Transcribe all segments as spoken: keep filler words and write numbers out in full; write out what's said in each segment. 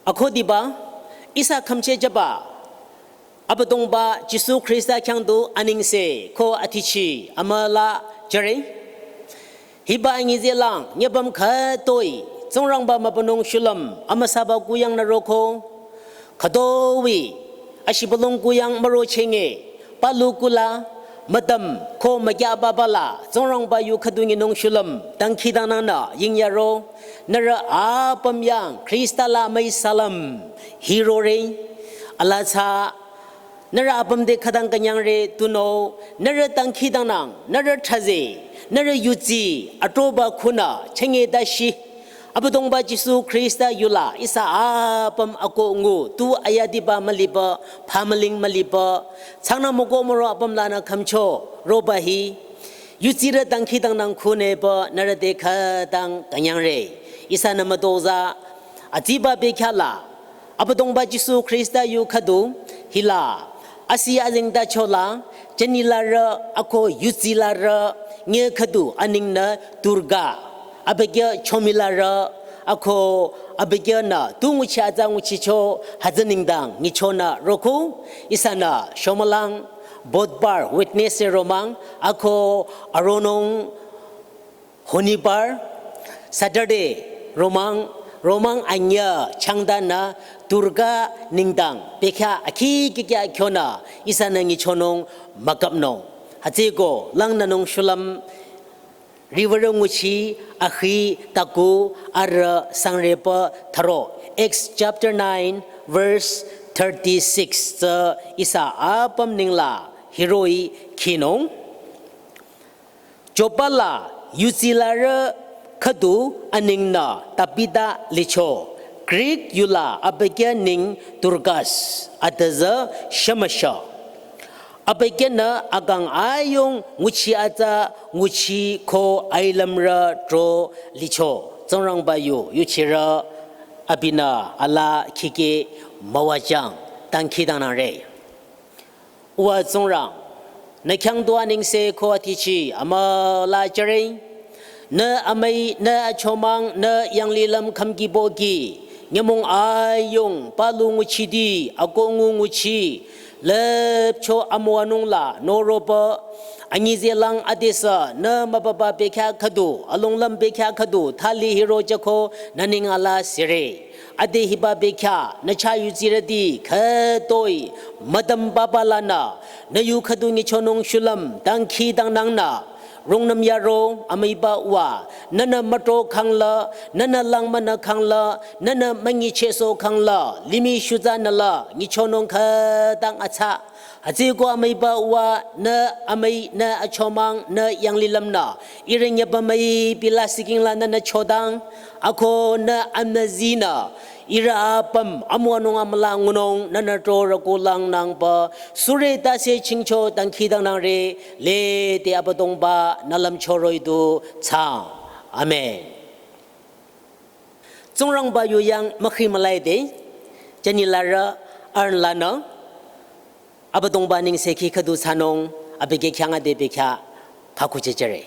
Akhudiba, ihsa khümchejüba, Abüdongba Jisu Khrista khyang du anengse ko athichi amüla jüre. Hiba anyi zehlang, nyübüm khütoi, Tsingrangba mübünung shulüm, amüsaba kuyangnü roko. Khütoi, ashibülung kuyang mürochenge, palu kula, müdüm, ko mükyaba bala, Tsingrangba yu khüdu nyinung shulüm, dangkhidangnangnü, yingyaro, nührü apüm yang, Khrista la müi salam, hirore, alatsa, nührü apüm te khütang künyangre tunüo, nührü dangkhidangnang, nührü thaze, nührü yutsi, atroba khunü, chenge dashi. Abüdongba Jisu Khrista yula, ihsa apüm akoh ngu, tu ayadiba müliba, phamüling müliba, tsangna mükoh müro apüm lanü khümcho, roba hi. Yutsirü dangkhidangnang khuneba, nührü te khütang künyangre. Ihsanü mütozah, atsiba bekhyah la, Abüdongba Jisu Khrista yu khüdu, hila, asi azengtacho la, jenilarü, ako yutsilarü, nge khüdu, aningnü, Durga, abükyü chomilarü, ako, abükyünü, tu nguchi atsa nguchicho, hütsü nengdang, ngichonü, roku, ihsanü, shomülang, Budhbar, witness romang, ako, aronung, Shonibar, Saturday, romang, romang anyü changdanü Durga nengdang bekhyah akhi kikya kyonü ihsanü ngichonung müküpnung. Hütsüko langnünung shulüm riwürü nguchi akhi taku arüh sangrepü tharo. Acts chapter nine verse thirty-six tsü ihsa apüm nengla hiroh-i khinung. Joppa la yutsilarü khüdu aningnü Tabita licho, Greek yula abükyü neng Dorcas, adüzü shemüsha. Abükyünü akang ayung nguchi atsa nguchi ko ailümrü tro licho. Tsingrangba yu yuchirü abinü ala khike müwajang dangkhidangnangre. Uwa Tsingrang, nü khyang du anengse ko athichi amüla jüre. Nü amüi, nü achomang, nü yanglilüm khümki pohki, nyümong ayung, palu nguchiti, akoh ngu nguchi, lüpcho amüwanung la, noroba, anyi zehlang adesü, nü mübüba bekhyah khüdu, alonglüm bekhyah khüdu, thali hiro jüko, nü neng ala sire. Ade hiba bekhyah, nü chah yutsirüti, khütoi, müdüm baba lanü, nü yu khüdu ngichonung shulüm, dangkhidangnangnü, rungnüm yaro, amüiba uwa, nünü mütro khangla, nünü langmünü khangla, nünü münyichehsoh khangla, limih shutsanü la, ngichonung khütang atsa, hütsüko amüiba uwa, nü amüi, nü achomang, nü yanglilümnü, ihrü nyübü müi pila siking la nünü chodang, ako nü amüzinü, ihrü apüm, amüwanung amüla ngunung, nünü tro rükulang nangba, sure tase chingcho dangkhidangnangre, lede Abüdongba, nü lümcho roh-i du, tsang. Amen. Tsingrangba yu yang mükhri mülaide, jenilarü arüh lanü, Abüdongba nengsekhi khüdu thsanung, abükyü khyang ade bekhyah, khakhu jejüre.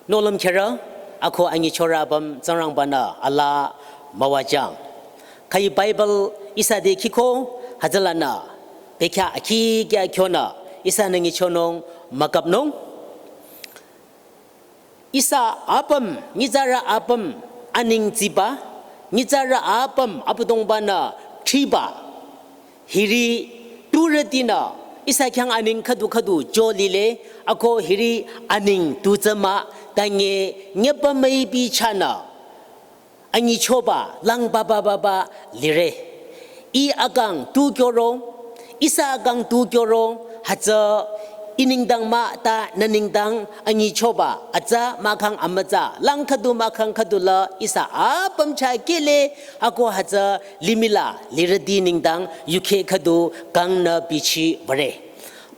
Nohlüm kherü, ako anyichorü apüm Tsingrangba-nü alaa müwajüng. Khüi Bible ihsa te khiko, hütsülanü bekhyah akhi kya kyonü ihsanü nyichonung mükapnung. Ihsa apüm, nyitsarü apüm aneng tsiba, nyitsarü apüm Abüdongba-nü thriba. Hiri turütinü ihsa khyang aneng khüdu khüdu jü lile, ako hiri aneng tu tsü mah, tange nyüpa müipi chahnü anyichoba lang papa papa lire. Ih akang tu kyoro, ihsa akang tu kyoro, hütsü ih nengdang mah ta nü nengdang anyichoba atsa mahkhang amütsa, lang khüdu mahkhang khüdu la ihsa apüm chah kile, ako hütsü limih la lirüti nengdang yukheh khüdu kangnü bichi würe.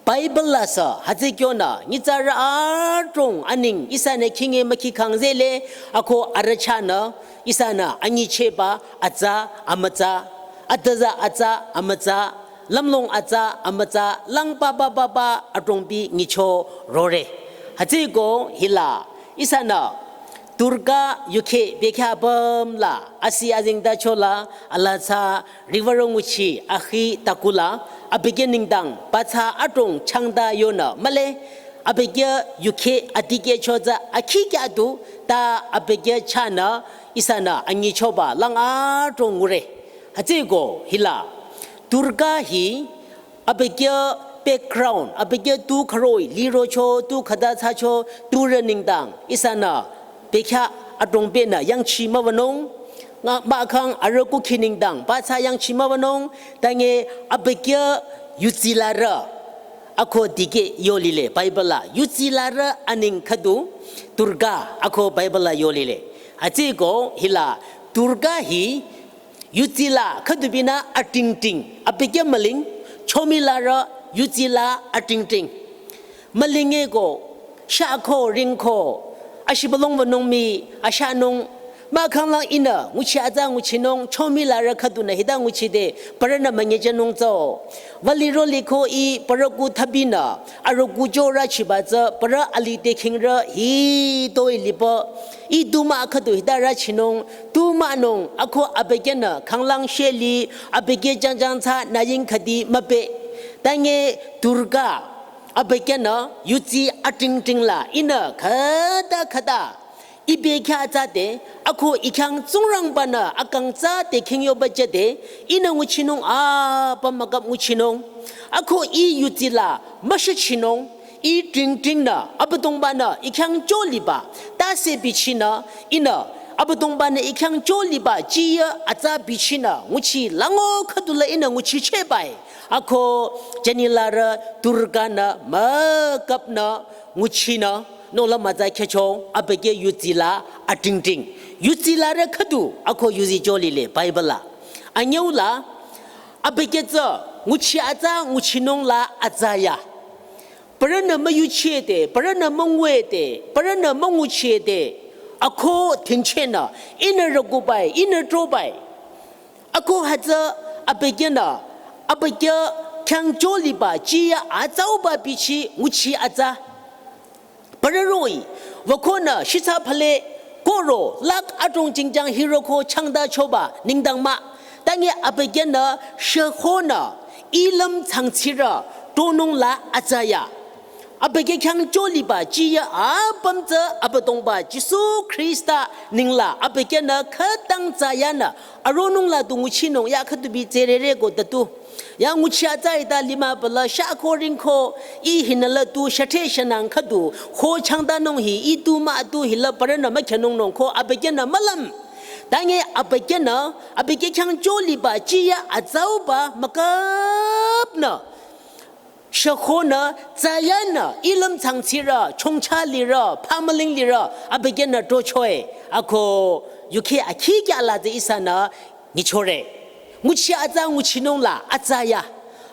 Bible la sü hütsü kyonü nyitsarü adrong aneng ihsanü khinge mükhikhang zehle, ako arüh chahnü ihsanü anyichehba atsa amütsa, adüzü atsa amütsa, lümlong atsa amütsa, lang papa papa adrong bi nyicho rore. Hütsüeko hila ihsanü Durga yukheh bekhyah apüm la asi azengta chola alaa tsü riwürü nguchi akhi takula, abükyü nengdang pathsa adrong changta yonü mühle, abükyü yukheh adikeh chotsü akhi kya du ta abükyü chahnü ihsanü anyichoba lang adrong ngure. Hütsüeko hila Durga hi abükyü background, abükyü tu khüroi lirocho, tu khüta thsacho, turü nengdang ihsanü bekhyah adrong benü yangchi müwünung, nga mahkhang arüh kukhi nengdang pathsa yangchi müwünung, tange abükyü yutsilarü ako dikeh yo lile Bible la, yutsilarü aneng khüdu Durga ako Bible la yo lile. Hütsüeko hila Durga hi yutsila khüdu binü atingting, abükyü müling, chomilarü yutsila atingting. Müling-e ko, shako ringko, ashibülung wünung mii, ashanung, mahkhang lang ihnü nguchi atsa nguchinung, chomilarü khüdunü hita nguchide, parünü münyejünung tsü. Wüliro liko ih parü ku thabinü, arüh ku jorü chiba tsü, parü alih te khingrü hitoi lipü. Ih tu mah khüdu hitarü chinung, tu mahnung, ako abükyünü khanglang sheli, abükyü jangjang tsü nü ying khüdi müpeh. Tange Durga, abükyünü yutsi atingting la ihnü khüta khüta ih bekhyah tsüde, ako ih khyang Tsingrangba-nü akang tsüde khingyoba jüde, ihnü nguchinung apüm mükap nguchinung. Ako ih yutsila müshichinung, ih tingtingnü Abüdongba-nü ih khyang joliba tase bichinü, ihnü Abüdongba-nü ih khyang joliba jiyü atsa bichinü nguchi lango khüdula ihnü nguchichehbai. Ako jünilarü Durga-nü mükapnü nguchinü nola mütsa khehcho, abükyü yutsila atingting. Yutsilarü khüdu ako yutsi jolile Bible la. Anyüula, abükyü tsü nguchi atsa nguchinung la atsaya. Parünü müyuchide, parünü müngude, parünü münguchide, ako thingchehnü ihnü rükubai, ihnü trobai. Ako hütsü abükyünü, abükyü khyang joliba jiyü atsauba bichi nguchi atsa. Parü roh-i, wükonü shitsa phale, koro, lak adrong jingjang hiroko changta choba nengdang mah. Tange abükyünü shükonü, ih lüm tsangtsirü, tonung la atsaya. Abükyü khyang joliba jiyü apüm tsü Abüdongba Jisu Khrista ningla abükyünü khütang tsayanü aronung la du nguchinung ya khüdubi tserere ko datu. Ya nguchi atsa hita lima pala shako ringko ih hinü la tu shate shanang khüdu ko changtanung hi ih tu mah tu hila parünü mükyanungnung ko abükyünü mülüm. Tange abükyünü, abükyü khyang joliba jiyü atsauba mükapnü. Shükonü, tsayanü, ih lüm tsangtsirü, chongcha lirü, phamüling lirü, abükyünü tochoi, ako yukheh akhi kya la tsü ihsanü nyichore. Nguchi atsa nguchinung la atsaya.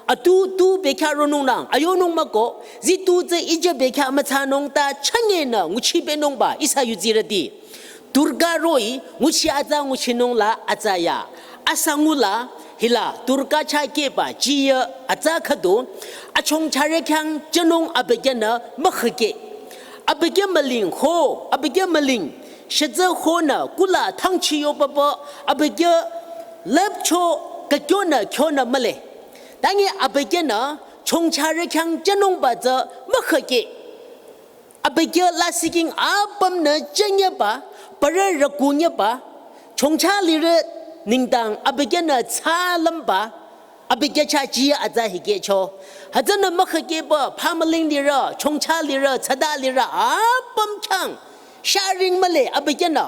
Atu tu bekhyah ronungnang, ayonung mah ko, zi tu tsü ije bekhyah mütsanung ta changenü nguchi benungba ihsa yutsirüti. Durga roh-i nguchi atsa nguchinung la atsaya. Asangula hila Durga chah kehba jiyü atsa khüdu, achongcharü khyang jünung abükyünü mükhükeh. Abükyü müling ho, abükyü müling, shütsü honü kula thangchi yo papa, abükyü lüpcho kakyonü kyonü mühle. Tangi abükyünü chongcharü khyang jünungba tsü mükhüke. Abükyü lasih king apümnü jünyeba, parü rükunyeba, chongcha lirü nengdang abükyünü tsa lümba, abükyü chah ji atsa hikehcho. Hütsünü mükhükeba, phamüling lirü, chongcha lirü, tsada lirü, apüm khyang sharing mühle abükyünü.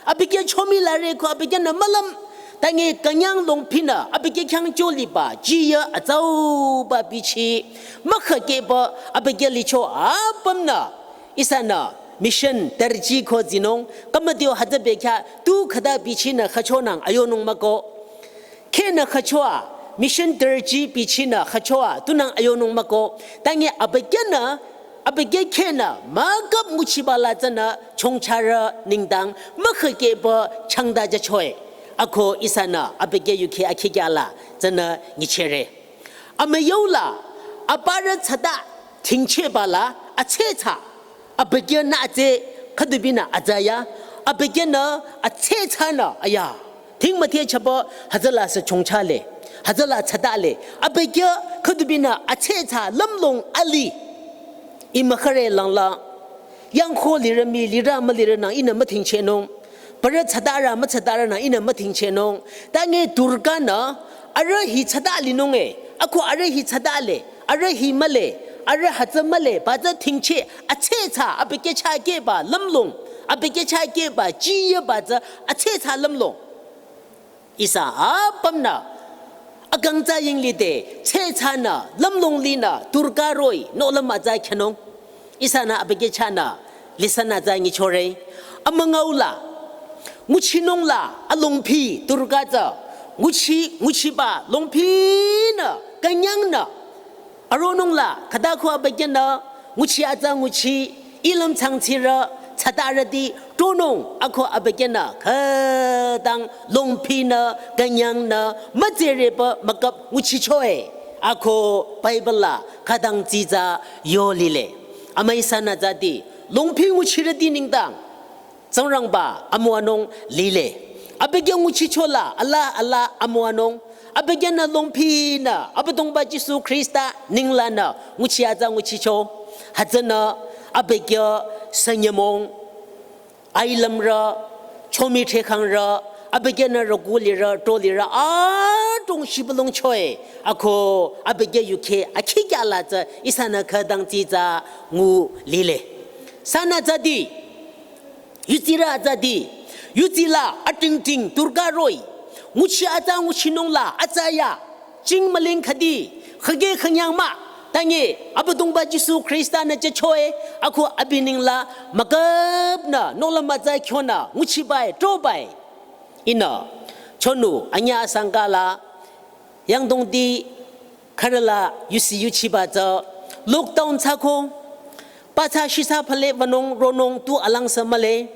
Abükyü chomi lare ko abükyünü mülüm. Tangi künyang longphinü, abükyü khyang choliba, jiya atsauba bichi. Mükhükeba, abükyü licho apümnü. Ihsanü, mission terji ko zinung, kamadio hütsü bekhyah, tu khüta bichinü khüchonang ayonung müko. Khehnü khüchoa, mission terji bichinü khüchoa, tunang ayonung müko. Tangi abükyünü, abükyü khehnü, müküp nguchiba la tsünü, chongcharü nengdang, mükhükeba changda jüchoe. Ako ihsanü, abükyü yukhe akhikyala, tsünü nyichehre. Amüyola, aparü tsada, thingchehba la, atsatsa. Abükyünü atse khüdubinü atsaya, abükyünü atsatsanü aya. Thing müthehchaba hütsüla sü chongchale, hütsüla tsadale. Abükyü khüdubinü atsatsa lümlong ali. Ih mükhüre langla, yangkho lirü mii lirü mülirünang ihnü müthingchehnung. Parü tsadarü mütsadarünang ihnü müthingchehnung. Tangi Durganü arüh hi tsada linunge, ako arüh hi tsadale. Arüh hi mühle, arüh hütsü mühle, ba tsü thingcheh, atsatsa, abükyü chah keba, lümlong, abükyü chah keba, jiyeba tsü, atsatsa lümlong. Ihsa apümnü, akang tsü yinglide, tsatsanü, lümlong linü, Durga roh-i, nohlüm atsa khyünung. Ihsanü abükyü chahnü, listen atsa nyichore. Amüngaula, nguchinungla, alongphi, Durga tsü, nguchi, nguchiba, longphinü, künyangnü, aronungla, khüta ko abükyünü, nguchi atsa nguchi, ilüm changchirü, tsadarüti, tronung, ako abükyünü, khütang, longphinü, künyangnü, mütsereba, müküp, nguchichoe. Ako Bible la, khütang tsitsa, yo lile. Amüi sanü tsüti, longphi nguchirüti nengdang. Tsingrangba amüwanung lile. Abükyü nguchichola, ala, ala, amüwanung. Abükyünü longphinü, Abüdongba Jisu Khrista ninglanü, nguchi atsa nguchicho. Hütsünü, abükyü sanyümong, ailümrü, chomi thekhangrü, abükyünü rüku lirü, tro lirü, adrong shibülung choe. Ako, abükyü yukhe, akhikyala tsü, ihsanü khütang tsitsa, ngu lile. Sanü tsüti, yutsirü atsati, yutsila atingting Durga roh-i, nguchi atsa nguchinungla atsaya, ching müling khüdi, khüge khünyang mah, tangi, Abüdongba Jisu Khrista nü jüchoe, ako abi ningla, müküpnü, nohlüm atsa khyonü, nguchibai, trobai. Ihnü, chonu, anyüh asangkala, yangdongti, khürüla yusi yuchiba tsü lockdown thsako, pathsa shisa phale wünung ronung tu alangsü mühle.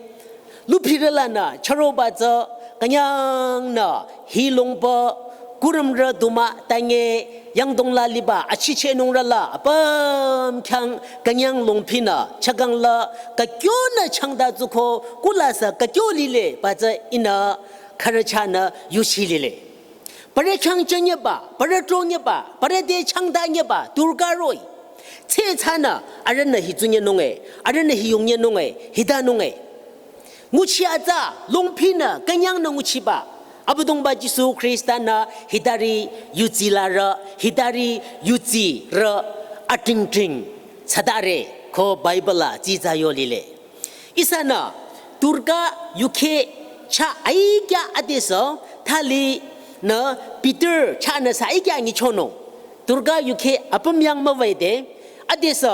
Lupirülanü chüroba tsü künyangnü hilongba kurümrü duma tange yangdongla liba achichehnungrüla apüm khyang künyang longphinü chakangla kükyonü changda tsuko kulasü kükyo lile ba tsü ihnü khürü chahnü yuchi lile. Parü khyang jünyeba, parü tronyeba, parü te changdanyeba, Durga roh-i. Tsatsanü, arühnü hi tsunyünunge, arühnü hi yongnyünunge, hitanunge. Nguchi atsa, longphinü, künyangnü nguchiba. Abüdongba Jisu Khrista nü hitari yutsilarü, hitari yutsirü, atingting, tsadare, ko Bible la, tsitsa yo lile. Ihsanü Durga yukhe chah aikya adesü thalinü Peter chahnü sü aikya nyichonung. Durga yukhe apüm yang müwüde adesü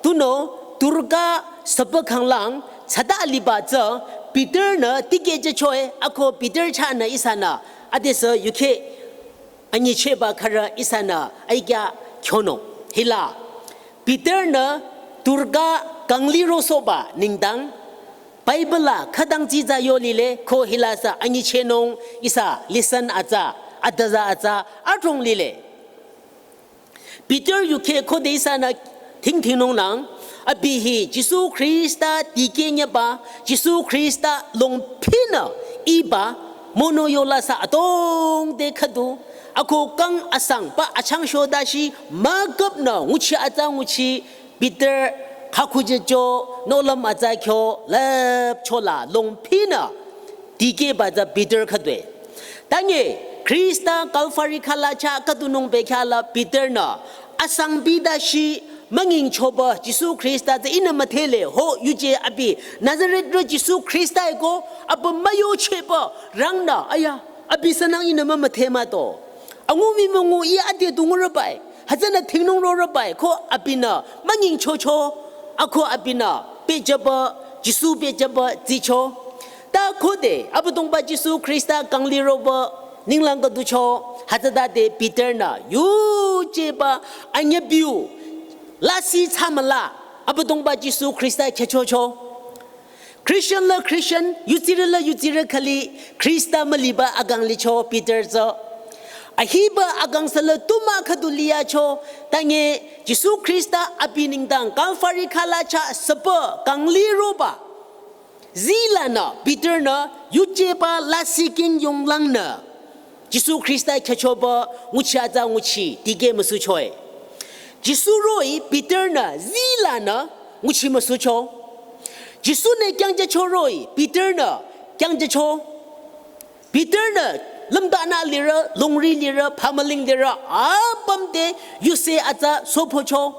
tunüo Durga süpü khanglang tsada liba tsü Peter nü tikehjüchoe ako Peter chahnü ihsanü adesü yukhe anyichehba khürü ihsanü aikya kyonung. Hila, Peter nü Durga kangli rosohba nengdang, Bible la khütang tsitsa yo lile ko hila sü anyichehnung ihsa lesson atsa, adaza atsa, adrong lile. Peter yukhe khode ihsanü Thingthingnung nang, abi hi Jisu Khrista dikeh nyeba, Jisu Khrista longphinü iba, mono yola sa adrong te khüdu, ako kang asang pa achang sho dashi, müküpnü nguchi atsa nguchi, Peter, khakhujecho, nohlüm atsa kyo, lüpchola, longphinü, dikehba tsü Peter khüdue. Tanye, Khrista Calvary khala cha khüdunung bekhyala Peter nü, asang bi dashi, müngingchoba Jisu Khrista tsü ihnü müdhele ho yuje abi Nazareth rü Jisu Khrista eko, abi müyocheba rangnü, aya, abi sünang ihnü mümüdhe mato. Angu mi müngu i ade du ngurübai, hütsünü thingnung rorübai, ko abinü müngingchocho, ako abinü pehjüba, Jisu pehjüba zicho. Ta khode, Abüdongba Jisu Khrista kangli roba, ninglang khüducho, hütsütade Peter nü, yujeba, anyebiu, lasih tsamüla, Abüdongba Jisu Khrista khyüchocho. Christian la Christian, yutsirü la yutsirü khali, Khrista müliba akang licho Peter tsü. Ahiba akang sala tuma khüdu liyacho, tanye, Jisu Khrista abi nengdang Calvary khala cha süba kangli roba. Zilanü, Peter nü, yujeba lasih king yonglangnü. Jisu Khrista khyüchoba nguchi atsa nguchi, dikeh müsuchoe. Jisu roh-i Peter nü, zilanü, nguchi müsucho. Jisu nü kyangjücho roh-i, Peter nü, kyangjücho. Peter nü, lümdanü lirü, longri lirü, pamaling lirü, apüm te, yuse atsa, sopocho.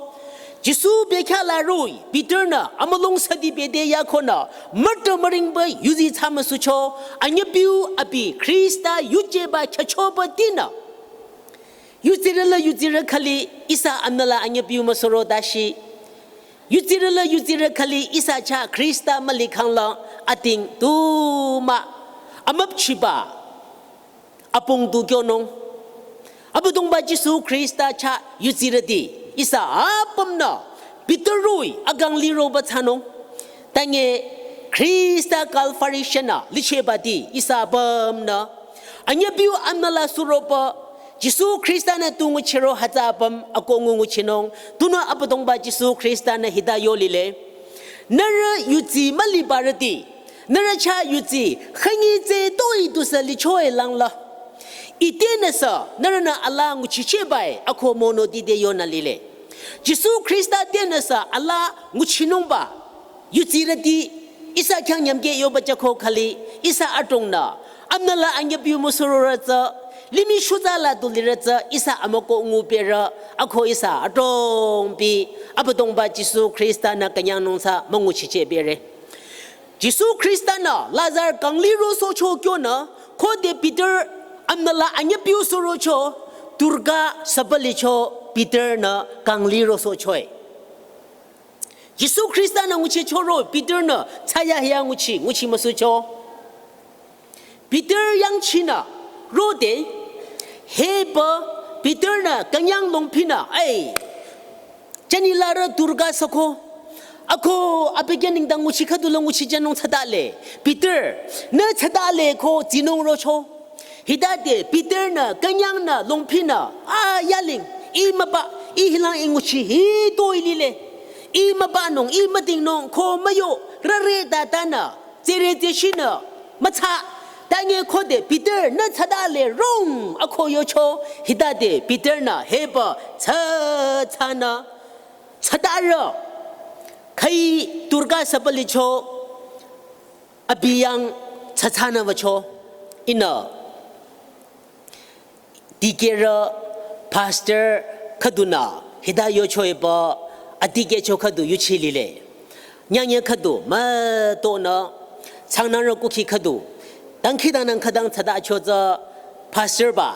Jisu bekhyala roh-i, Peter nü, amülung sadi bede yakonü, mürtü müringba, yuzi tsamüsucho, anyebiu abi, Khrista, yujeba, khyüchoba tinü. Yutsirü la yutsirü khali, ihsa amnala anyebiu müsuro dashi. Yutsirü la yutsirü khali, ihsa cha Khrista mülikhangla, ating tuma, amüpchiba. Apung du kyonung. Abüdongba Jisu Khrista cha yutsirüti. Ihsa apümnü. Peter roh-i akang liroba tsanung. Tanye Khrista Calvary shanü lichebati. Ihsa apümnü. Anyebiu amnala suroba. Jisu Khrista nü tu nguchiro hütsü apüm ako ngu nguchinung. Tunü Abüdongba Jisu Khrista nü hita yo lile. Nührü yutsi mülibarüti. Nührü cha yutsi, khangi tse toi tusü lichoe langla. Ite nüsü, nührünü ala nguchichehbae, ako mono dide yonü lile. Jisu Khrista te nüsü ala nguchinungba. Yutsirüti, ihsa khyang nyamke yoba chako khali, ihsa adrongnü. Amnala anyebiu müsurorü tsü, limih shutsa la du lirü tsü, ihsa amüko nguberü, ako ihsa adrongbi, Abüdongba Jisu Khrista nü künyangnung sa münguchichehbere. Jisu Khrista nü Lazar kangli rosohcho kyonü, khode Peter amnala anyebiu surocho, turka sübalicho Peter nü kangli rosohchoe. Jisu Khrista nü nguchichoro Peter nü tsaya hia nguchi, nguchi müsucho. Peter yangchinü, rode, heba, Peter nü künyang longphinü, ai, jani larü turka sako, ako, abegya nengdang nguchi khüdu la nguchijünung tsütale, Peter, nü tsütale ko tsinung rocho. Hitade Peter nü, künyang nü, longphinü, a, yaling, i müba, i hilang i nguchi, hitoi lile, i mübanung, i mütingnung, ko müyo, rare datanü, tsere tseshinü, mütsa, tanye khode Peter nü tsütale rong, ako yocho, hitade Peter nü heba tsütsanü, tsütarü, khai turka sübalicho, abi yang tsütsanü wücho, ihnü, dikehrü pastor khüdunü hita yochoeba adikehcho khüdu yuchi lile. Nyanye khüdu mütonü tsangnangrü kukhi khüdu dangkhidangnang khütang tsütacho tsü pastor ba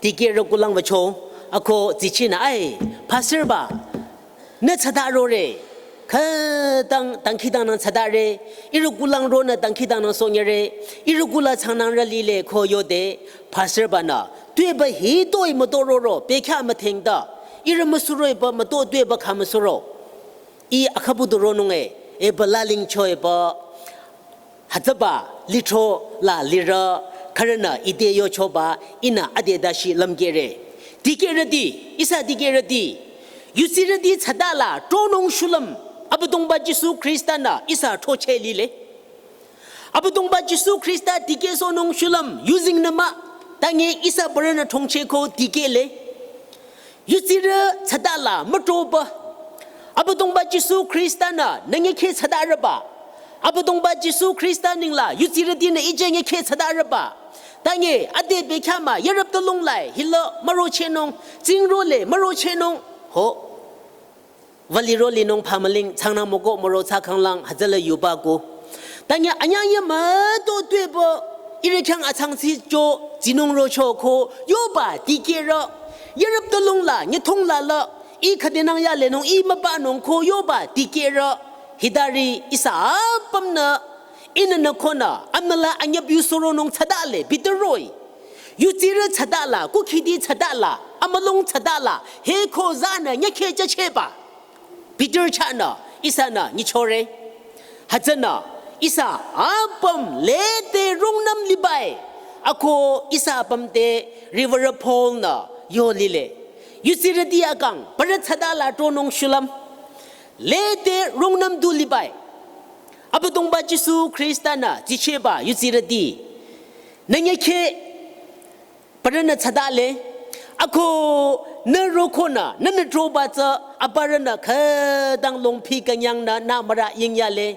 dikehrü kulang wücho ako zichinü ai pastor ba nü tsüta rore, khütang dangkhidangnang tsütare, ihrü kulang ronü dangkhidangnang sonyere, ihrü kula tsangnangrü lile ko yode, pastor banü, tueba hitoi müto roro, bekhyah müthengda, ihrü müsuroeba müto tueba kha müsuro. I akhabu du ronunge, eba lalingchoeba, hütsüba, litro la lirü, khürünü ite yochoba, ihnü ade dashi lümkehre. Dikehrüti, ihsa dikehrüti. Yudsirüti tsatala tronung shulüm, Abüdongba Jisu Khrista-nü ihsa throcheh lile. Abüdongba Jisu Khrista dikehsohnung shulüm, yuzeng nüma, tange ihsa parünü thongcheh ko dikehle. Yudsirü tsatala mütroba. Abüdongba Jisu Khrista-nü nü nyekheh tsatarüba. Abüdongba Jisu Khrista ningla yudsirütinü ije nyekheh tsatarüba. Tange ade bekhyah mah yarüp tülung lai hila mürochehnung, tsingrole mürochehnung. Ho. Vali rolinung phamüling tsangnang müko müro tsü khanglang hütsüla yuba ko. Tange anyang ya müto tuepü ihrü khyang atsangsi cho tsinung rocho ko yoba dikehrü. Yarüp tülung la, nyithong la la, ih khüdenang yalenung, ih mübanung ko yoba dikehrü. Hitari ihsa apümnü, ihnü nü konü, amüla anyüp yusoronung tsatale, Peter roh-i. Yudsirü tsatala, kukhidi tsatala, amülung tsatala, he ko zanü nyekheh jüchehba. Peter chahnü, ihsanü nyichore. Hütsünü, ihsa apüm lede rungnüm libai. Ako ihsa apüm te Reverend Paul-nü yo lile. Yudsirüti akang, parü tsatala tronung shulüm. Lede rungnüm du libai. Abüdongba Jisu Khrista-nü dsichehba yudsirüti. Nü nyekheh parünü tsatale. Ako nü rokonü, nünü troba tsü, aparünü khütang longphi künyangnü nü mürü yingyale.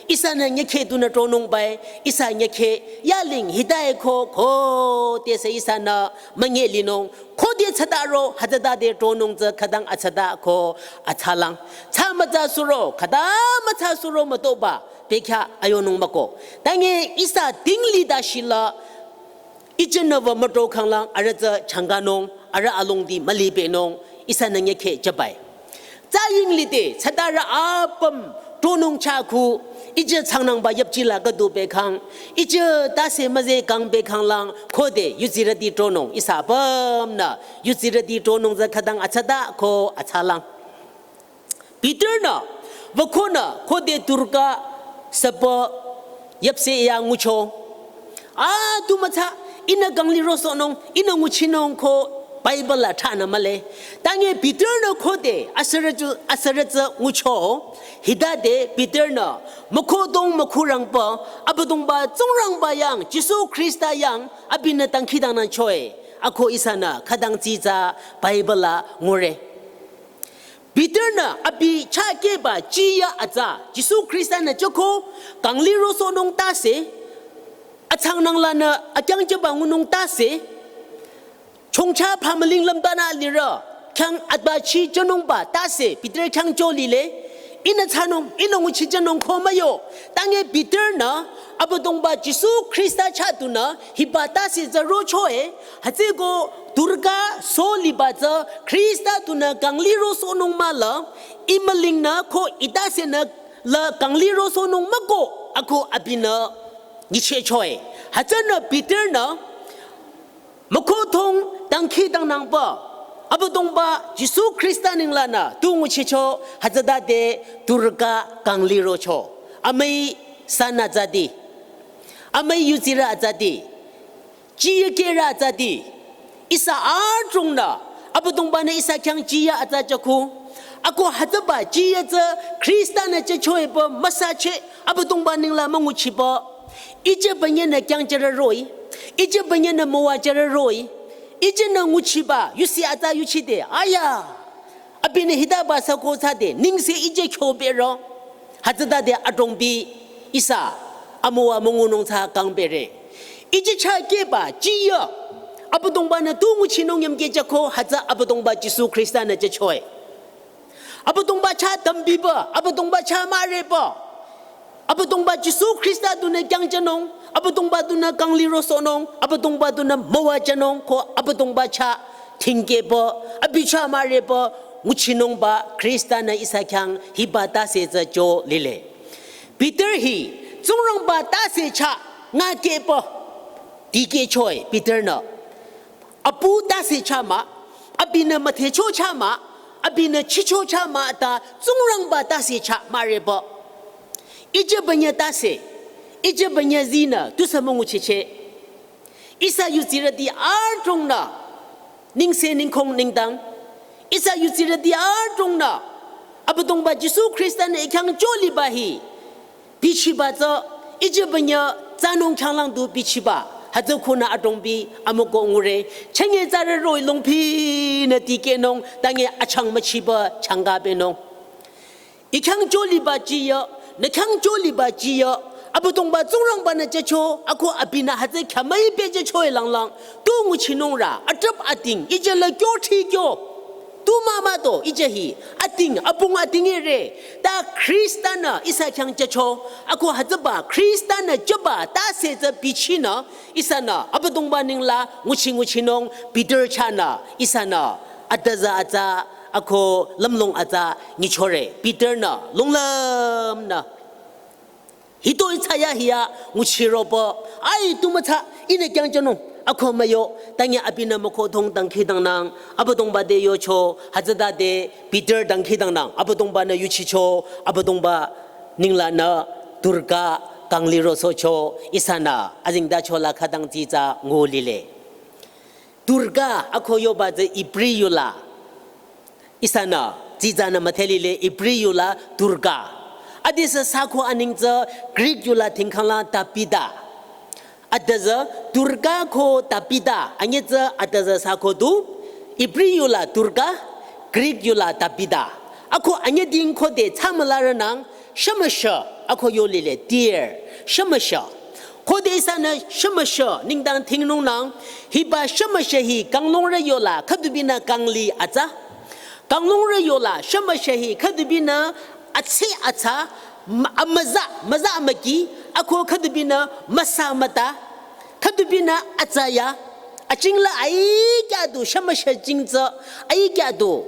Ihsanü nyekheh dunü tronung bai, ihsa nyekheh yaling hita-e ko, khodesü ihsanü münye linung. Khode tsataro, hütsütade tronung tsü khütang atsata ko atsalang. Tsü mütsa suro, khüta mütsa suro mütoba, bekhyah ayonung müko. Tange ihsa tingli da shila, ichenü wü mütro khanglang, arüh tsü changanung, arüh alongdi mülibenung, ihsanü nyekheh jübai. Tsü yinglide, tsatarü apüm, tronung chah ku, iche tsangnangba yüpjila khüdu bekhang, iche tase müzeh kang bekhanglang, khode yudsirüti tronung, ihsa apümnü, yudsirüti tronung tsü khütang atsata ko atsalang. Peter-nü, wükonü, khode Dorka süpü yüpseh ya ngucho. A, tu mütsa, ihnü kangli rosohnung, ihnü nguchinung ko Bible la thsanü mühle. Tange Peter-nü khode asürütsü, asürütsü ngucho. Hitade Peter-nü, mükhodong mükhurangpü, Abüdongba Tsingrangba yang, Jisu Khrista yang, abinü dangkhidangnangcho-e. Ako ihsanü, khütang tsitsa Bible la ngure. Peter-nü abi chah kehba jiyü atsa, Jisu Khrista-nü jüko, kangli rosohnung tase, atsangnang lanü akyangjüba ngunung tase, chongcha phamüling lümdanü lirü, khyang atbachi jünungba tase, Peter khyang jü lile, ihnü thsanung, ihnü nguchi jünung ko müyo, tange Peter-nü, Abüdongba Jisu Khrista chah dunü, hiba tase tsü rocho-e, hütsüko Dorka so liba tsü Khrista dunü kangli rosohnung mahla, ih mülingnü ko ih tasenü la kangli rosohnung müko ako abinü nyichehcho-e. Hütsünü Peter-nü mükhodong dangkhidangnangpü, Abüdongba Jisu Khrista ninglanü tu nguchicho hütsütade Dorka kangli rocho. Amüi san atsati. Amüi yudsirü atsati. Jiyü kehrü atsati. Ihsa adrongnü, Abüdongba-nü ihsa khyang jiyü atsa jüko. Ako hütsüba jiyü tsü Khrista-nü jücho-e pü müsacheh Abüdongba ningla münguchipü. Ije bünyenü kyangjürü roh-i. Ije bünyenü müwajürü roh-i. Ijenü nguchiba, yusi atsa yuchide, aya. Abinü hitaba sü ko thsade, nengse ije khyopero. Hütsütade adrongbi ihsa, amüwa müngunung thsa kangpere. Ije chah kehba, jiyü. Abüdongba-nü tu nguchinung yamkeh jüko, hütsü Abüdongba Jisu Khrista-nü jücho-e. Abüdongba chah dambipü, Abüdongba chah mahrepü. Abüdongba Jisu Khrista dunü kyangjünung, Abüdongba dunü kangli rosohnung, Abüdongba dunü müwajünung, ko Abüdongba chah thingkehpü, abi chah mahrepü, nguchinungba Khrista-nü ihsa khyang hiba tase tsü jü lile. Peter hi, Tsingrangba tase chah ngakehpü, dikehcho-e Peter-nü. Apu tase chah mah, abinü müdhecho chah mah, abinü chicho chah mah ta Tsingrangba tase chah mahrepü. Ije bünye tase, ije bünye zinü tusü münguchicheh. Ihsa yudsirüti adrongnü, nengse nengkhong nengdang, Ihsa yutsirüti adrongnü, Abüdongba Jisu Khrista-nü I khyang choliba hi bichiba tsü, ijübünyü tsanung khyanglang du bichiba, hütsü khunü adrongbi amüko ngure. Chünye tsarü roh-i longpinü tikehnung, tange achang müchiba changkabenung. I khyang choliba jiyü, nü khyang choliba jiyü, Abüdongba Tsingrangba-nü jücho, ako abinü hütsü khyamüi pehjücho-i langlang, tu nguchinungrü, atrüp ating, ijüla kyo thri kyo. Tu mah mah to, ijü hi, ating, apung ating ere, ta Khrista-nü ihsa khyang jücho, ako hütsüba, Khrista-nü jüba, tase tsü bichinü, ihsanü, Abüdongba ninglang, nguchi nguchinung, Peter chahnü, ihsanü, adüzü atsa, ako lümlong atsa nyichore. Peter-nü, lunglümnü. Hito itsaya hiya nguchiroba, ai tu mütsa, ihnü khyang jünung, ako müyo, tange abinü müko thong dangkhidangnang, Abüdongba te yocho, hütsütade Peter dangkhidangnang, Abüdongba-nü yuchicho, Abüdongba ninglangnü Durga kang lirosohcho, ihsanü, azengtachola khütang tsitsa ngu lile. Durga, ako yoba tsü Ibri yula. Ihsanü, tsitsanü müdhe lile Ibri yula Durga. Adesü sako aning tsü Greek yula thingkhanglang Tabitha. Adüzü Durga ko Tabitha, anyütsü adüzü sako du, Ibri yula Durga, Greek yula Tabitha. Ako anyüding khode tsamülarünang, shümüshü, ako yo lile, deer, shümüshü. Khode ihsanü shümüshü nengdang thingnungnang, hiba shümüshü hi kanglungrü yola khüdubinü kangli atsa. Kanglungrü yola shümüshü hi khüdubinü atsi atsa, m-, amüza, müza amüki, ako khüdubinü müsa müta, khüdubinü atsaya, achingla aikya du shümüshü jing tsü, aikya du.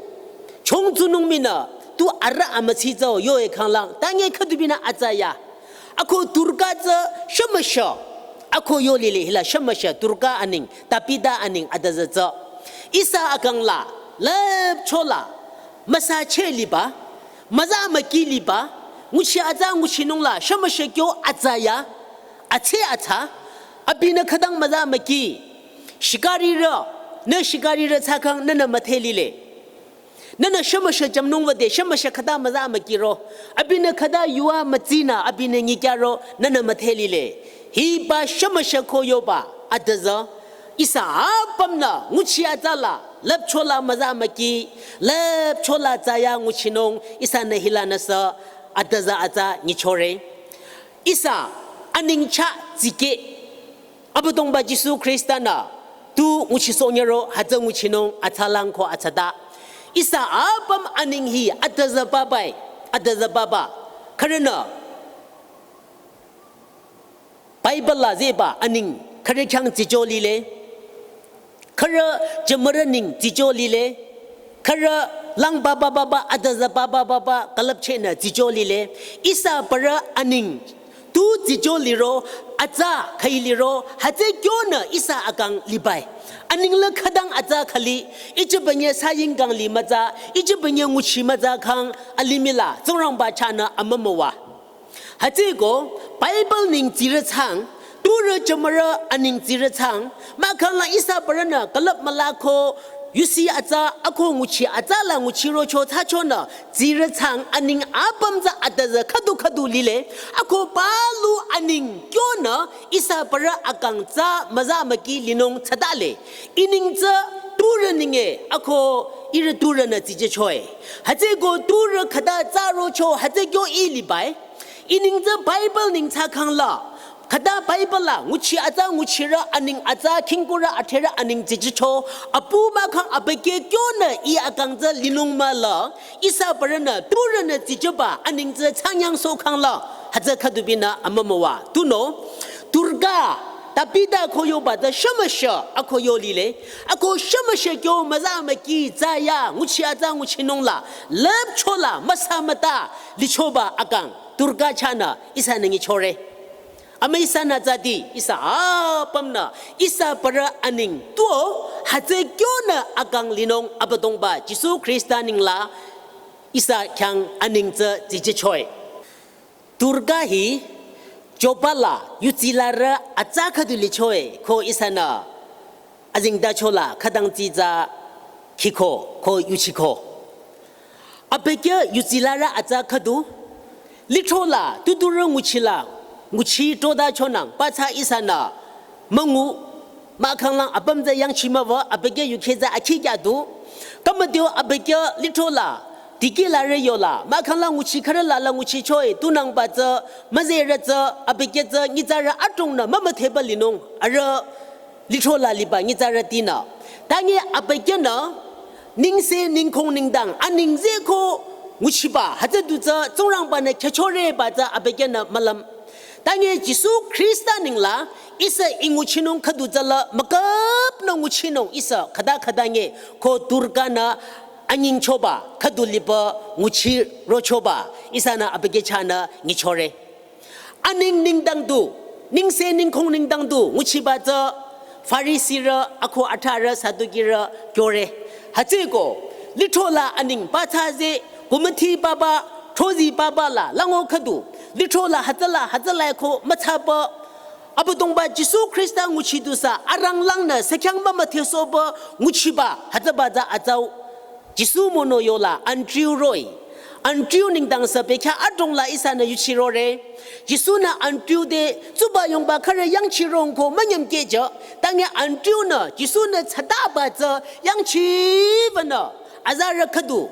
Chongtsunung minü, tu arüh amütsi tsü yo-e khanglang, tange khüdubinü atsaya. Ako Durga tsü shümüshü. Ako yo lile hila shümüshü Durga aning, Tabitha aning adüzü tsü. Ihsa akangla, lüpchola, müsa che liba, müza müki liba, nguchi atsa nguchinungla, shümüshü kyo atsaya, atse atsa, abinü khütang müza müki, shikarirü, nü shikarirü tsakang nünü müdhe lile. Nünü shümüshü jümnung wüde, shümüshü khüta müza mükiro. Abinü khüta yuva mütsinü, abinü nyikyaro, nünü müdhe lile. Hiba shümüshü ko yoba, adüzü. Ihsa apümnü, nguchi atsala, lüpchola müza müki, lüpchola tsaya nguchinung, ihsanü hilanüsü, adüzü atsa nyichore. Ihsa, aningcha tsike. Abüdongba Jisu Khrista-nü, tu nguchisohnyüro hütsü nguchinung atsalang ko atsata. Ihsa apüm aning hi adüzü babai, adüzü baba. Khürünü, Bible la zeba aning, khürü khyang tsijo lile. Khürü jümürü ning tsijo lile. Khürü lang baba baba, adüzü baba baba, külüpchehnü tsijo lile. Ihsa parü aning, tu tsijo liro, atsa khai liro, hütsü kyonü ihsa akang libai. Aningla khütang atsa khali, ichibanye saying kang li mütsa, ichibanye nguchi mütsa khang, alimihla, Tsingrangba chahnü amümüwa. Hütsüko, Bible ning tsirü tsang, turü jümürü aning tsirü tsang, mahkhangla ihsa parünü külüp mülako, yusi atsa, ako nguchi atsala nguchirocho thsachonü, tsirü tsang aning apüm tsü adüzü khüdu khüdu lile, ako palu aning kyonü ihsa parü akang tsü müza müki linung thsadale. Ining tsü turü ninge ako ihrü turünü tsijechoe. Hütsüko turü khüta tsü rocho hütsü kyo ilibai. Ining tsü Bible ning thsakhangla. Khüta Bible la nguchi atsa nguchirü aning atsa khingkurü atherü aning tsijecho. Apu mahkhang abükyü kyonü i akang tsü linung müla. Ihsa parünü, turünü tsijeba, aning tsü tsanyang sokhangla, hütsü khüdubinü amümüwa. Tunüo, Durga, Tabitha ko yoba tsü shümüshü, ako yo lile. Ako shümüshü kyo müza müki tsaya, nguchi atsa nguchinungla, lüpchola, müsa müta, lichoba akang, Durga chahnü, ihsanü nyichore. Ama ihsanü tsadi, ihsa apümnü, ihsa parü aning tuo, hütsü kyonü akang linung Abüdongba, Jisu Khrista ningla, ihsa khyang aning tsü tsijechoe. Durga hi, Joppa la, yutsilarü atsa khüdu lichoe, ko ihsanü, azengtachola, khütang tsitsa, khiko ko yuchiko. Abükyü yutsila rü atsa khüdu. Lithro la tuturü nguchila nguchi toda chonang patsa ihsanü müngu mahkhanglang apüm tsü yangchi müwü abükyü yukhe tsü akhi kyadu. Kamadio abükyü lithro la dikehla rü yola mahkhanglang nguchi khürü la la nguchi choi tunangba tsü müzerü tsü abükyü tsü nyitsarü adrongnü mümüdheba linung arüh lithro la liba nyitsarütinü. Tangi abükyünü nengse nengkong nengdang anengse ko nguchiba hütsü du tsü Tsingrangba-nü khyüchore ba tsü abükyünü mülüm. Tangi Jisu Khrista nengla ihsa i nguchinung khüdu tsü la müküpnü nguchinung ihsa khüta khüta nge ko Durga-nü anyingchoba khüdu liba nguchi rochoba ihsanü abükyü chahnü nyichore. Aneng nengdang du, nengse nengkong nengdang du nguchiba tsü Farisirü, ako atharü, Sadukirü kyore. Hütsüko, lithro la aneng patsa ze, kumüthi papa, throzi papa la, lango khüdu, lithro la hütsüla, hütsüla ko mütsaba. Abüdongba Jisu Khrista nguchi du sü aranglangnü sekhyang mümüdhesohba nguchiba hütsüba tsü atsau. Jisu mono yola Andrew roh-i. Andrew nengdang sü bekhyah adrong la ihsanü yuchirore. Jisu-nü Andrew te tsuba yongba khürü yangchirong ko münyümkehjü. Tangi Andrew-nü Jisu-nü tsataba tsü yangchibanü azarü khüdu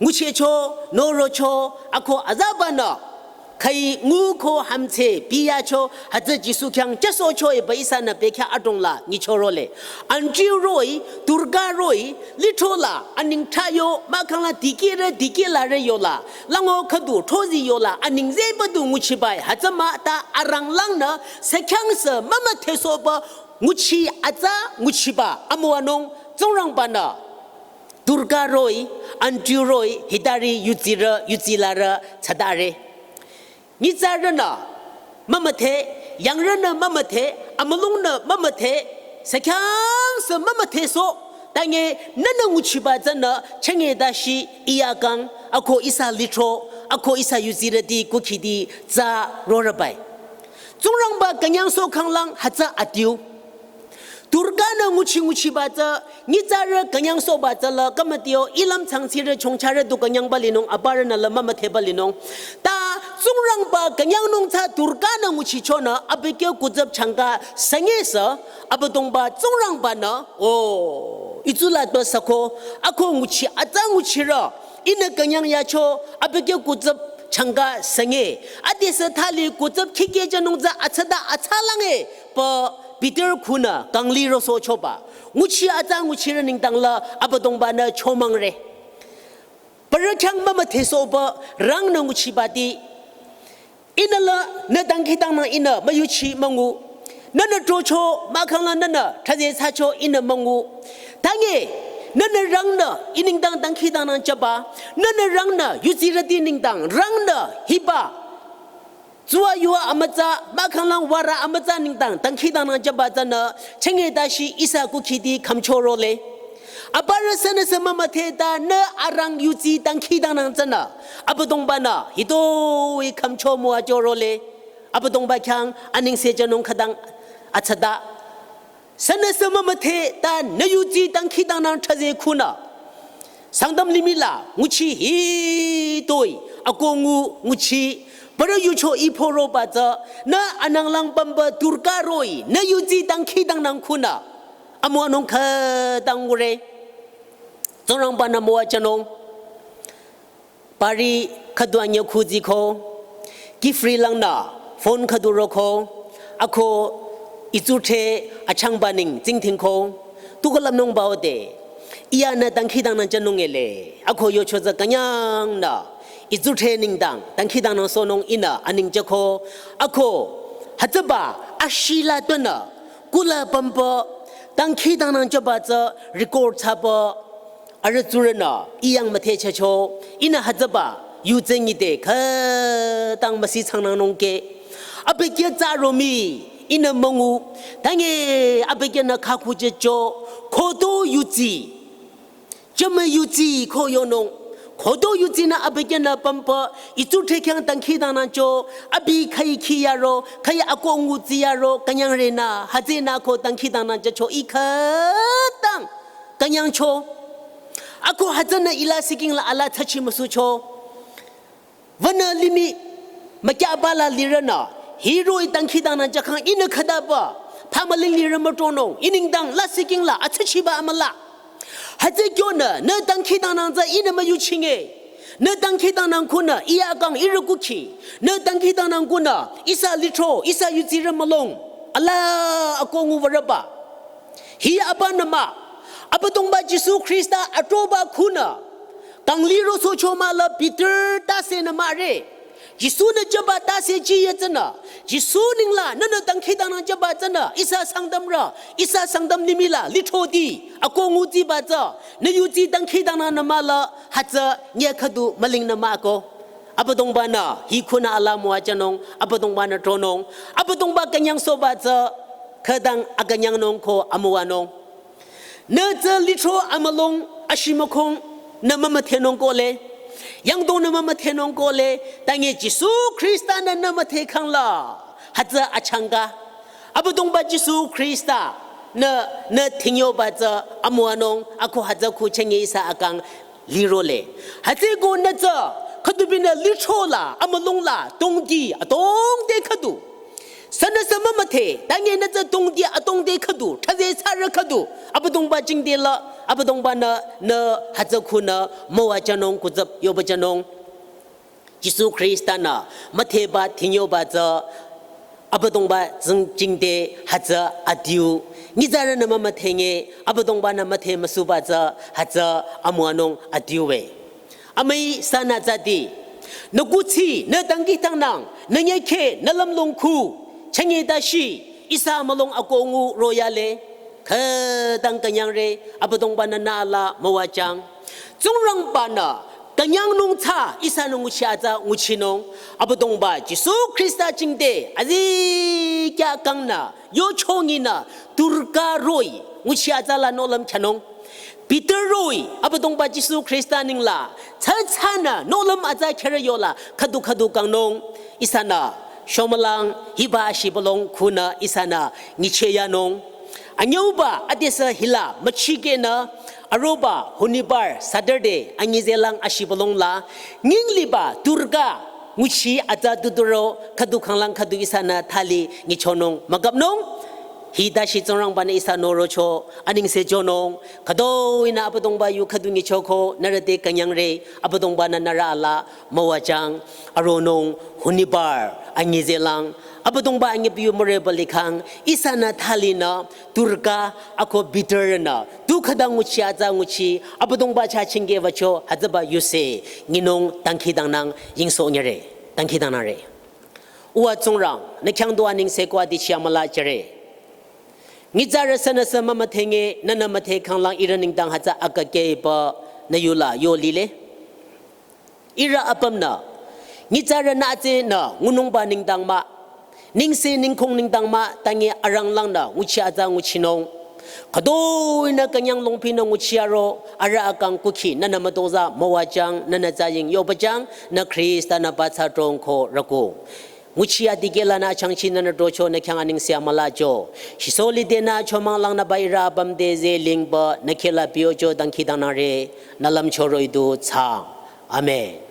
nguchicho, norocho, ako azabanü khüi ngu ko hümdhse biyacho hütsü Jisu khyang jüsohcho eba ihsanü bekhyah adrong la nyichorole. Andrew roh-i, Durga roh-i, lithro la aneng thrayo mahkhangla dikehrü dikehla rü yola lango khüdu throzi yola anengse badu nguchibai hütsü mah ta aranglangnü sekhyang sü mümüdhesohba nguchi atsa nguchiba amüwanung Tsingrangba-nü Durga roh-i, Andrew roh-i, hitari yutsirü, yutsila rü, tsatare. Nyitsarünü mümüdhe, yangrünü mümüdhe, amülungnü mümüdhe, sekhyang sü mümüdhesoh, tangi nünü nguchiba tsünü, chenge dashi, iyakang, ako ihsa lithro, ako ihsa yutsirüti, kukhiti, tsü rorübai. Tsingrangba künyangsoh khanglang hütsü adiu. Durga-nü nguchi nguchiba tsü, nyitsarü künyangsohba tsü la, kamadio, ilüm tsangtsirü chongcharü du künyangba linung, aparünü la mümüdheba linung. Ta, Tsingrangba künyangnung tsü Durga-nü nguchichonü, abükyü kutsüp changka, sünge sü, Abüdongba Tsingrangba-nü, o, itsu la to süko, ako nguchi, atsa nguchirü, ihnü künyang yacho, abükyü kutsüp changka sünge. Adesü thali kutsüp khikeh jünung tsü atsada atsalange, pü Peter khunü kangli rosohchoba. Nguchi atsa nguchirü nengdang la Abüdongba-nü chomangre. Parü khyang mümüdhesohba rangnü nguchibati. Ihnü la nü dangkhidangnang ihnü müyuchi müngu. Nünü throcho mahkhangla nünü thraze thsacho ihnü müngu. Tangi nünü rangnü i nengdang dangkhidangnang jüba. Nünü rangnü yutsirüti nengdang rangnü hiba. Tsuwa yuwa amütsa, mahkhanglang wara amütsa nengdang, dangkhidangnang jüba tsünü, chenge dashi ihsa kukhiti khümchorole. Aparü sünüsü mümüdhe ta nü arang yutsi dangkhidangnang tsünü, Abüdongba-nü, hitoi khümcho müwachorole. Abüdongba khyang anengse jünung khütang atsada. Sünüsü mümüdhe ta nü yutsi dangkhidangnang thraze khunü. Sangtam limih la nguchi hitoi ako ngu nguchi. Parü yucho iphoroba tsü nü ananglang pümba Durga roh-i nü yutsi dangkhidangnang khunü. Amüwanung khütang ngure. Tsingrangba-nü müwajünung. Pari khüdu anyü khuziko, kifri langnü, phone khüdu roko, ako itsuthe achangba neng tsingthingko, tukolamnung baode, iyanü dangkhidangnang jünung ele, ako yocho tsü künyangnü, itsuthe nengdang, dangkhidangnang sohnung ihnü aneng jüko, ako, hütsüba, ashila tonü, kula pümba, dangkhidangnang jüba tsü record thsaba, arüh tsurünü, iyang müthehchehcho, ihnü hütsüba, yutse nyide, khütang müsi changnangnung ke. Abükyü tsü romi, ihnü müngu, tangi abükyünü khakhu jücho, khodo yutsi. Jümü yutsi ko yonung, khodo yutsinü abükyünü pümba, itsuthe khyang dangkhidangnangcho, abi khüi khi yaro, khüi ako ngutsi yaro, künyangrenü, hütsünü ko dangkhidangnang jücho i khütang, künyangcho. Ako hütsünü ila siking la ala tsachi müsucho. Wünü limih mükyaba la lirünü, hiroh-i dangkhidangnang jakhang ihnü khütaba, phamüling lirü mütonung, i nengdang la siking la atsachiba amüla. Hütsü kyonü, nü dangkhidangnang tsü ihnü müyuchinge. Nü dangkhidangnang kunü, iya kang ihrü kukhi. Nü dangkhidangnang kunü, ihsa lithro, ihsa yutsirü mülong. Ala ako ngu würeba. Hi apa nü mah. Abüdongba Jisu Khrista atroba kunü. Kang liro socho mah la Peter tase nü mahre. Jisu-nü jüba tase ji ye tsünü. Jisu ninglang nünü dangkhidangnang jüba tsünü. Ihsa Sangtamrü. Ihsa Sangtam limih la. Lithroti. Ako ngutsiba tsü. Nü yutsi dangkhidangnang nü mah la. Hütsü nye khüdu müling nü mah ko. Abüdongba-nü. Hi kunü ala müwajünung. Abüdongba-nü tronung. Abüdongba künyangsohba tsü. Khütang akünyangnung ko amüwanung. Nü tsü lithro amülong ashimükhong nü mümüdhenung kohle. Yangdong nü mümüdhenung kohle. Tange Jisu Khrista-nü nü müdhekhang la. Hütsü achangka. Abüdongba Jisu Khrista-nü, nü thingyoba tsü amüwanung ako hütsü khu chenge ihsa akang lirole. Hütsüko nü tsü khüdubinü lithro la, amülong la, tongdi, atongde khüdu. Sünüsü mümüdhe, tange nü tsü tongdi atongde khüdu, thsaze thsarü khüdu, Abüdongba jingte la, Abüdongba-nü, nü hütsü kunü, müwajünung kutsüp yobajünung. Jisu Khrista-nü, müdheba thingyoba tsü, Abüdongba tsing jingte hütsü adiu. Nyitsarünü mümüdhenge, Abüdongba-nü müdhe müsuba tsü, hütsü amüwanung adiuwe. Amüi sünü tsüti. Nü kuthsi, nü dangkhidangnang, nü nyekhe, nü lümlong khu. Chenge tashi, ihsa mülong ako ngu royale. Khütang künyangre, Abüdongba-nü nü ala müwajüng. Tsingrangba-nü, künyangnung tsü, ihsanü nguchi atsa nguchinung. Abüdongba, Jisu Khrista jingte, azikyah kangnü, yochonginü, Durga roh-i, nguchi atsa la nohlüm khyünung. Peter roh-i, Abüdongba Jisu Khrista ninglang, tsü tsünü, nohlüm atsa khyürü yola, khüdu khüdu kangnung, ihsanü, shomülang, hiba shibülong kunü, ihsanü, nyicheyanung. Anyüuba, adesü hila, müchikehnü, aroba, honibar, Saturday, anyizelang ashibülong la, nyingliba, Durga, nguchi atsa tuturo, khüdu khanglang khüdu ihsanü, thali, nyichonung, mükapnung. Hita shi Tsingrangba-nü ihsa norocho, anengse jünung, khütoi-nü Abüdongba yu khüdu nyichoko, nührü te künyangre, Abüdongba-nü nührü ala, müwajüng, aronung, honibar, anyizelang, Abüdongba anyi piu müreba likhang, ihsanü thalinü, Durga, ako Peter-nü, tu khütang nguchi atsa nguchi, Abüdongba chah chingke wücho, hütsüba yuse, nyinung, dangkhidangnang, yingsoh nyire, dangkhidangnangre. Uwa Tsingrang, nü khyang du anengse ko adichi amüla jüre. Nyitsarü sünüsü mümüdhenge, nünü müdhekhanglang ihrü nengdang hütsü akakehba nü yula yo lile. Ihrü apümnü. Nyitsarünü atsenü, ngunungba nengdang mah. Nengse nengkong nengdang mah, tange aranglangnü, nguchi atsa nguchinung. Khütoi-nü künyang longpinü nguchi aro, arüh akang kukhi, nünü mütozah, müwajüng, nünü tsaying, yobajüng, nü Khrista-nü bathsa drongko rüku. Nguchi adikehlanü achangchi nünü drocho nü khyang anengse amülacho. Shisolidenü achomanglangnü ba ihrü apüm te zelingba nü khehla piocho dangkhidangnangre nü lümcho roh-i du thsaang. Amen.